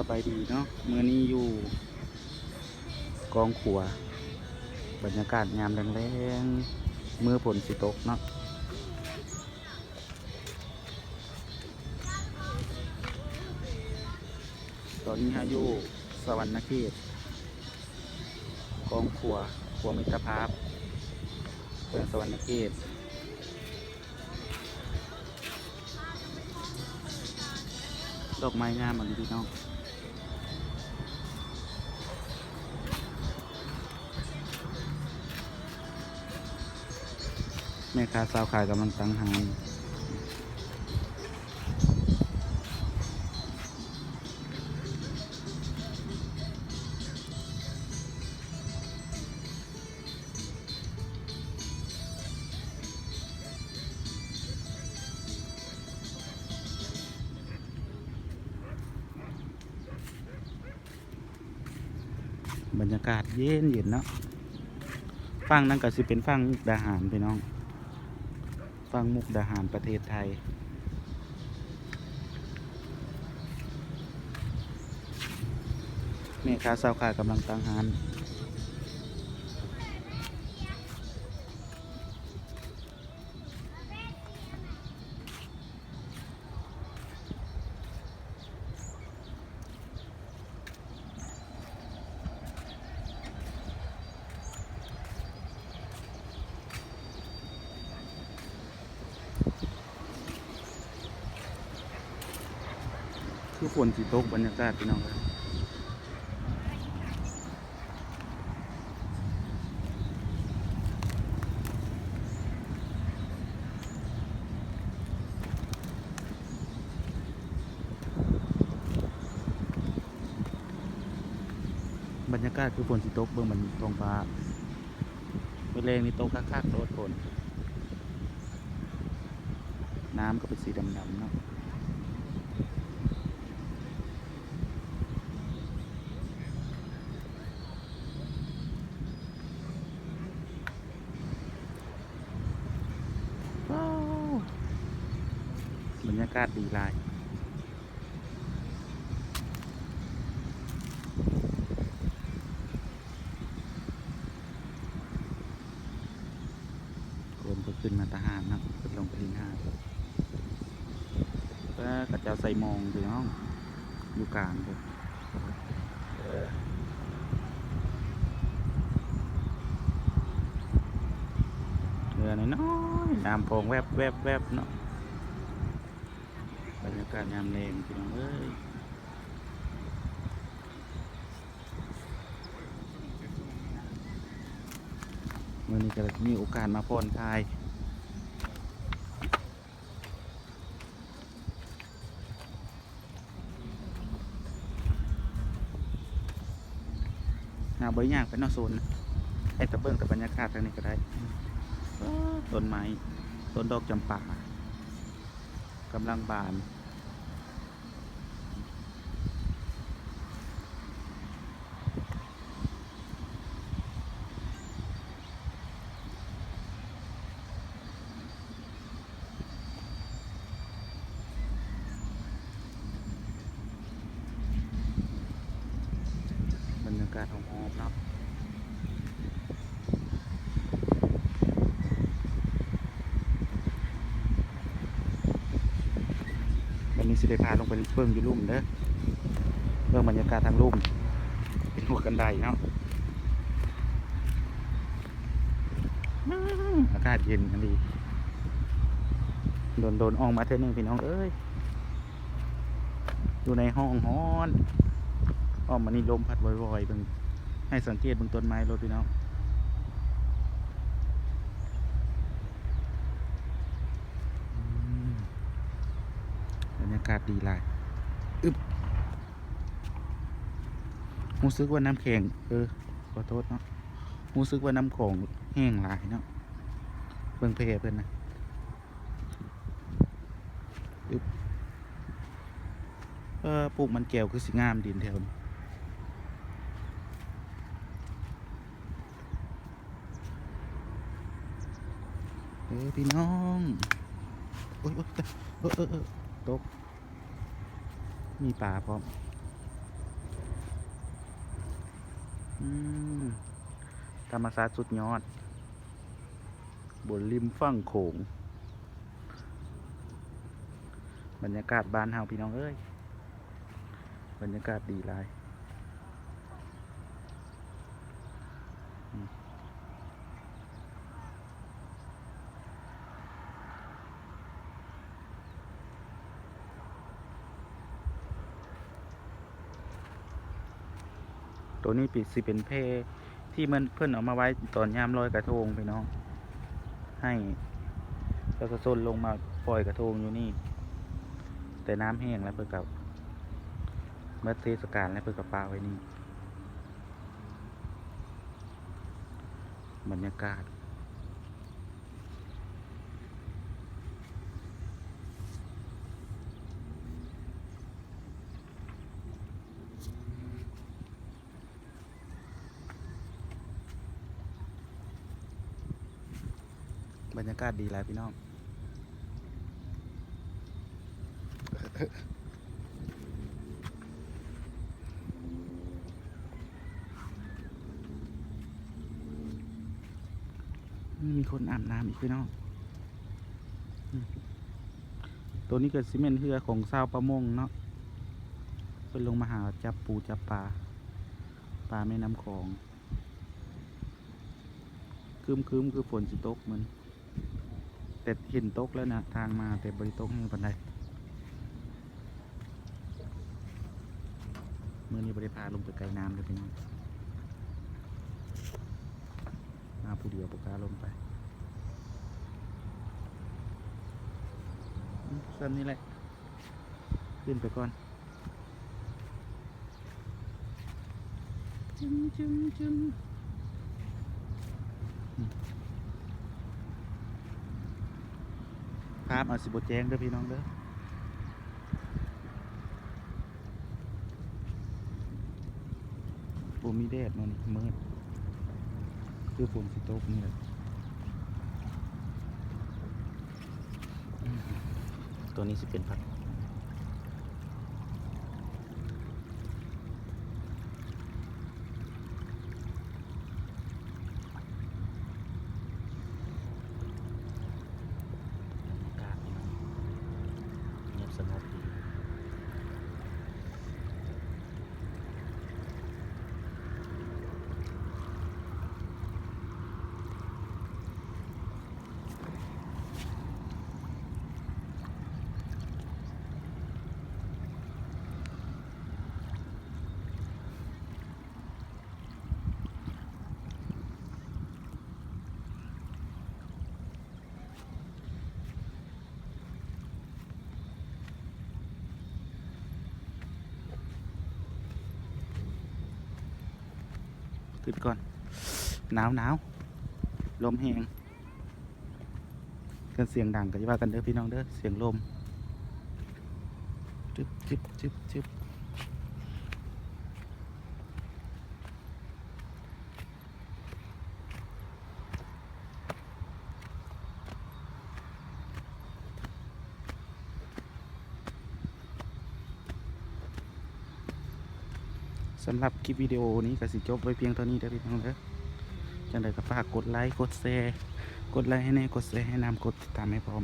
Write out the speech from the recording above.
ສະບາຍດີເນາະ ມື້ນີ້ຢູ່ກອງຂົວ ບັນຍາກາດຍາມແລງໆ ມື້ຝົນຊິຕົກເນາະ. ຕອນນີ້ເຮົາຢູ່ສະຫວັນນະເຂດ ກອງຂົວ ຂົວມິດຕະພາບ ແຂວງສະຫວັນນະເຂດ. ດອກໄມ້ງາມອີ່ຫຼີເນາະ. ແມ່ຄ້າຊາວຂາຍກຳລັງຕັ້ງຮ້ານ. ບັນຍາກາດເຢັນໆ ເນາະ. ຝັ່ງນັ້ນກໍຊິເປັນຝັ່ງມຸກດາຫານ ພີ່ນ້ອງ, ຝັ່ງມຸກດາຫານ ປະເທດໄທ. ແມ່ຄ້າຊາວຂາຍກຳລັງຕັ້ງຮ້ານ. ຄືຝົນຊິຕົກ ບັນຍາກາດ ພີ່ນ້ອງເອີຍ. ບັນຍາກາດຄືຝົນຊິຕົກ, ເບິ່ງບັນ ທ້ອງຟ້າ ມື້ແລງນີ້ຕົກຄັກໆໂລດຝົນ. ນ້ຳກໍເປັນສີດຳໆເນາະ. ວ້າວ ບັນຍາກາດດີຫຼາຍ. ຄົນກໍຂຶ້ນມາແຕ່ຫາດເນາະ, ເພິ່ນລົງໄປຫຼິ້ນຫາດ. ເອີ ເຂົາເຈົ້າໃສ່ມອງ ພີ່ນ້ອງ ຢູ່ກາງພຸ້ນ. ເຮືອນ້ອຍໆ ນ້ຳພອງແວບໆໆເນາະ. ບັນຍາກາດຍາມແລງ ພີ່ນ້ອງເອີຍ. ມື້ນີ້ກໍມີໂອກາດມາຜ່ອນຄາຍ. ໜ້າບໍ່ໄດ້ຍາກໄປເນາະ ໂຊນນະ, ໃຫ້ແຕ່ເບິ່ງແຕ່ບັນຍາກາດທາງນີ້ກໍໄດ້. ເອີ ຕົ້ນໄມ້ ຕົ້ນດອກຈຳປາ ກຳລັງບານ. ບັນຍາກາດຮອບໆເນາະ. ບັດນີ້ຊິໄດ້ພາລົງໄປເບິ່ງຢູ່ລຸ່ມເດີ, ເບິ່ງບັນຍາກາດທາງລຸ່ມ ເປັນຫົວກັນໄດເນາະ. ອາກາດເຢັນອີ່ຫຼີ, ດົນໆອອກມາເທື່ອໜຶ່ງ ພີ່ນ້ອງເອີຍ. ຢູ່ໃນຫ້ອງຮ້ອນ, ອອກມານີ້ລົມພັດວອຍໆ. ເບິ່ງ, ໃຫ້ສັງເກດເບິ່ງຕົ້ນໄມ້ໂລດ ພີ່ນ້ອງ. ອືມ ບັນຍາກາດດີຫຼາຍ. ອຶບ ຮູ້ສຶກວ່ານ້ຳແຂງ, ເອີ ຂໍໂທດເນາະ, ຮູ້ສຶກວ່ານ້ຳຂອງແຫ້ງຫຼາຍເນາະ. ເບິ່ງແພເພິ່ນນະ. ອຶບ ເອີ ປູກມັນແກ້ວຄືຊິງາມດິນແຖວນີ້. ເອີ ພີ່ນ້ອງ, ໂອ້ຍ ໂອ້ຍ ເອີ ເອີ ເອີ ຕົກ, ມີປາພ້ອມ. ອືມ ທຳມະຊາດສຸດຍອດ ບົນລິມຝັ່ງໂຂງ. ບັນຍາກາດບ້ານເຮົາພີ່ນ້ອງເອີຍ ບັນຍາກາດດີຫຼາຍ. ໂຕນີ້ເປັນ ຊິເປັນແພທີ່ມັນ ເພິ່ນເອົາມາໄວ້ຕອນຍາມລອຍກະທົງພີ່ນ້ອງ ໃຫ້ປະຊາຊົນລົງມາປ່ອຍກະທົງຢູ່ນີ້ ແຕ່ນ້ຳແຫ້ງແລ້ວເພິ່ນກໍ ໝົດເທດສະການແລ້ວເພິ່ນກໍປະໄວ້ນີ້. ບັນຍາກາດ ບັນຍາກາດດີຫຼາຍພີ່ນ້ອງ. ມີຄົນອາບນ້ຳອີກພີ່ນ້ອງ. ໂຕນີ້ກໍຊິແມ່ນເຮືອຂອງຊາວປະມົງເນາະ ເພິ່ນລົງມາຫາຈັບປູຈັບປາ ປາແມ່ນ້ຳຂອງ. ຄຶ້ມໆ ຄືຝົນຊິຕົກມື້ນີ້ ແຕ່ເຫັນຕົກແລ້ວນະ ທາງມາ ແຕ່ບໍ່ໄດ້ຕົກແຮງປານໃດ. ມື້ນີ້ບໍ່ໄດ້ພາລົງໄປໄກນ້ຳເດີພີ່ນ້ອງ ມາຜູ້ດຽວບໍ່ກ້າລົງໄປ. ອືມ ສ່ຳນີ້ແຫຼະ ຂຶ້ນໄປກ່ອນ. ຈຶມ ຈຶມ ຈຶມ ອືມ ພາບອາດຊິບໍ່ແຈ້ງເດີພີ່ນ້ອງເດີ ບໍ່ມີແດດມື້ນີ້ ມືດ ຄືຝົນຊິຕົກນີ້ແຫຼະ. ຕົວນີ້ຊິເປັນຜັກ ບັນຍາກາດ ງຽບສະຫງົບດີ. ຂຶ້ນກ່ອນ ໜາວໆ ລົມແຮງ. ຄັນສຽງດັງກໍຢ່າວ່າກັນເດີພີ່ນ້ອງເດີ ສຽງລົມ ຈຶບ ຈຶບ ຈຶບ ຈຶບ. ສຳລັບຄລິບວິດີໂອນີ້ກໍຊິຈົບໄວ້ພຽງເທົ່ານີ້ເດີພີ່ນ້ອງເດີ. ຈັ່ງໃດກໍຝາກກົດໄລ ກົດແຊ ກົດໄລໃຫ້ແດ່ ກົດແຊໃຫ້ນຳ ກົດຕິດຕາມໃຫ້ພ້ອມ.